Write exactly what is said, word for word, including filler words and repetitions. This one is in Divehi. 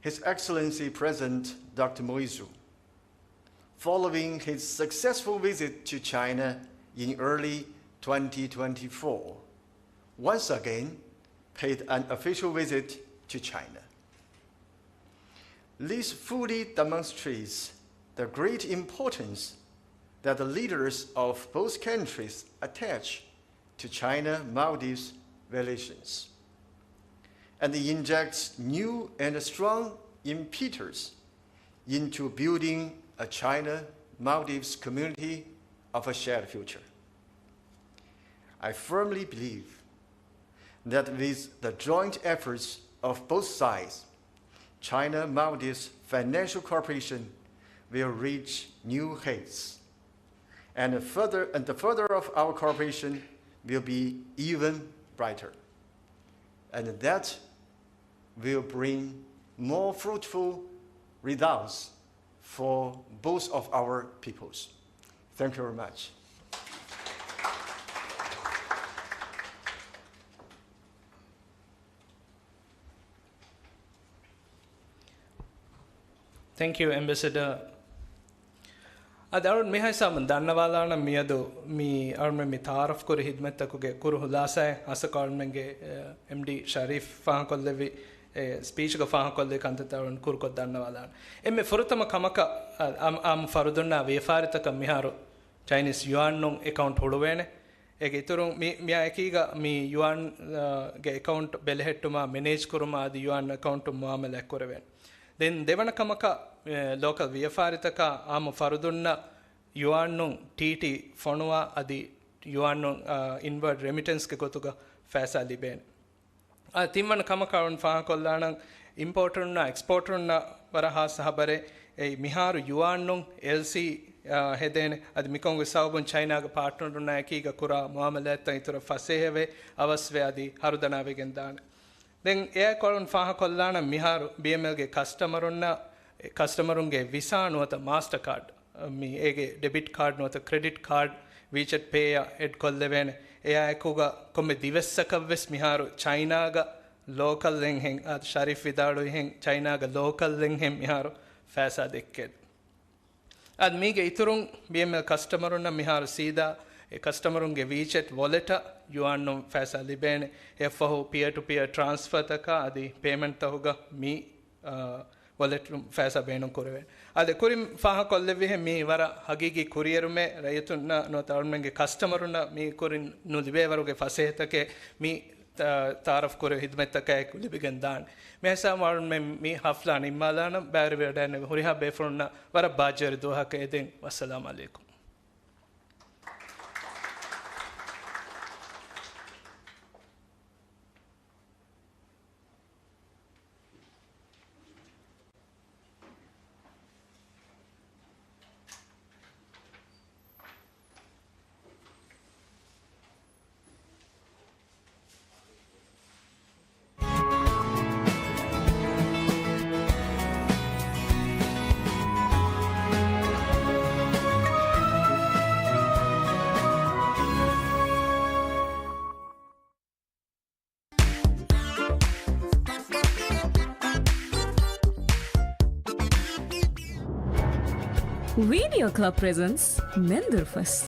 His Excellency President Doctor Moise Kean, following his successful visit to China in early twenty twenty-four, once again paid an official visit to China. This fully demonstrates the great importance that the leaders of both countries attach to China-Maldives relations, and it injects new and strong impetus into building a China-Maldives community of a shared future. I firmly believe that with the joint efforts of both sides, China-Maldives financial cooperation will reach new heights, and further, and the further of our cooperation will be even brighter. And that will bring more fruitful results for both of our peoples. Thank you very much. Thank you, Ambassador. އަދި އަޅުން މިހާ ހިސާބުން ދަންނަވާލާނަން މިއަދު މި އަޅުމެން މި ތައާރަފް ކުރި ހިދުމަތްތަކުގެ ކުރު ހުލާސާއެއް އަސަކަ އަޅުމެންގެ، އެ، އެމްޑީ ޝަރީފް ފާހަގަކޮށްލެއްވި، އެ، ސްޕީޗުގަ ފާހަގަކޮށްލި ކަންތައްތައް އަޅުން ކުރުކޮށް ދަންނަވާލާނަން. އެންމެ ފުރަތަމަ ކަމަކަށް، އަ، އާ، އާއްމު ފަރުދުންނާ ވިޔަފާރިތަކަށް މިހާރު ޗައިނީސް ޔުއާންނުން އެކައުންޓް ހުޅުވޭނެ. އޭގެ އިތުރުން މި، މިއާ އެކީގަ މި ޔުއާން، އާ، ގެ އެކައުންޓް ބެލެހެއްޓުމާ، މެނޭޖް ކުރުމާ އަދި ޔުއާން އެކައުންޓުން މުއާމަލާތް ކުރެވޭނެ. ދެން ދެވަނަ ކަމަކަށް، އެ، ލޯކަލް ވިޔަފާރިތަކާ އާއްމު ފަރުދުންނަށް ޔުއާންނުން ޓީޓީ ފޮނުވާ އަދި ޔުއާންނުން، އާ، އިންވަރޑް ރެމިޓެންސްގެ ގޮތުގަ ފައިސާ ލިބޭނެ. އާ، ތިންވަނަ ކަމަކަށް އަޅުން ފާހަގަކޮށްލާނަން އިމްޕޯޓަރުންނާ އެކްސްޕޯޓަރުންނަށް ވަރަށް ހާއްސަ ހަބަރެއް. އެއީ މިހާރު ޔުއާންނުން އެލްސީ، އާ، ހެދޭނެ. އަދި މިކަމުގެ ސަބަބުން ޗައިނާގެ ޕާޓްނަރުންނާ އެކީގަ ކުރާ މުއާމަލާތްތައް އިތުރަށް ފަސޭހަވެ، އަވަސްވެ އަދި ހަރުދަނާވެގެން ދާނެ. ދެން އެއާއެކު އަޅުން ފާހަގަކޮށްލާނަން މިހާރު ބީއެމްއެލްގެ ކަސްޓަމަރުންނަށް، ކަސްޓަމަރުންގެ ވިސާ ނުވަތަ މާސްޓަކާޑް، މި އޭގެ ޑެބިޓް ކާޑް ނުވަތަ ކްރެޑިޓް ކާޑް ވީޗެޓް ޕޭއަށް އެޑް ކޮށްލެވޭނެ. އެއާއެކުގަ ކޮންމެ ދިވެއްސަކަށްވެސް މިހާރު ޗައިނާގަ ލޯކަލް އެންހެން، އާ، ޝަރީފް ވިދާޅުވިހެން، ޗައިނާގަ ލޯކަލް އެންހެން މިހާރު ފައިސާ ދެއްކޭ. އަދި މީގެ އިތުރުން ބީއެމްއެލް ކަސްޓަމަރުންނަށް މިހާރު ސީދާ އެ ކަސްޓަމަރުންގެ ވީޗެޓް ވޮލެޓަށް ޔުއާންނުން ފައިސާ ލިބޭނެ. އެއަށްފަހު ޕިއަރ ޓު ޕިއަރ ޓްރާންސްފާތަކާ އަދި ޕޭމެންޓްތަކުގަ މި، އާ، ވޮލެޓުން ފައިސާ ބޭނުން ކުރެވޭނެ. އަދި ކުރިން ފާހަގަކޮށްލެއްވިހެން މީ ވަރަށް ހަގީގީ ކުރިއެރުމެއް. ރައްޔިތުންނަށް ނުވަތަ އަޅުމެންގެ ކަސްޓަމަރުންނަށް މީ ކުރިން ނުލިބޭ ވަރުގެ ފަސޭހަތަކެއް މި ތަ-، ތައާރަފް ކުރި ހިދުމަތްތަކާއެކު ލިބިގެން ދާނެ. މިހިސާބުން އަޅުމެން މި ހަފްލާ ނިންމާލާނަން. ބައިވެރިވެވަޑައިގެންނެވި ހުރިހާ ބޭފުޅުންނަށް ވަރަށް ބާއްޖަވެރި ދުވަހަކަށް އެދެން. ވައްސަލާމް އަލައިކުމް. ވީޑިއޯ ކްލަބް ޕްރެޒެންޓްސް މެންދުރުފަސް.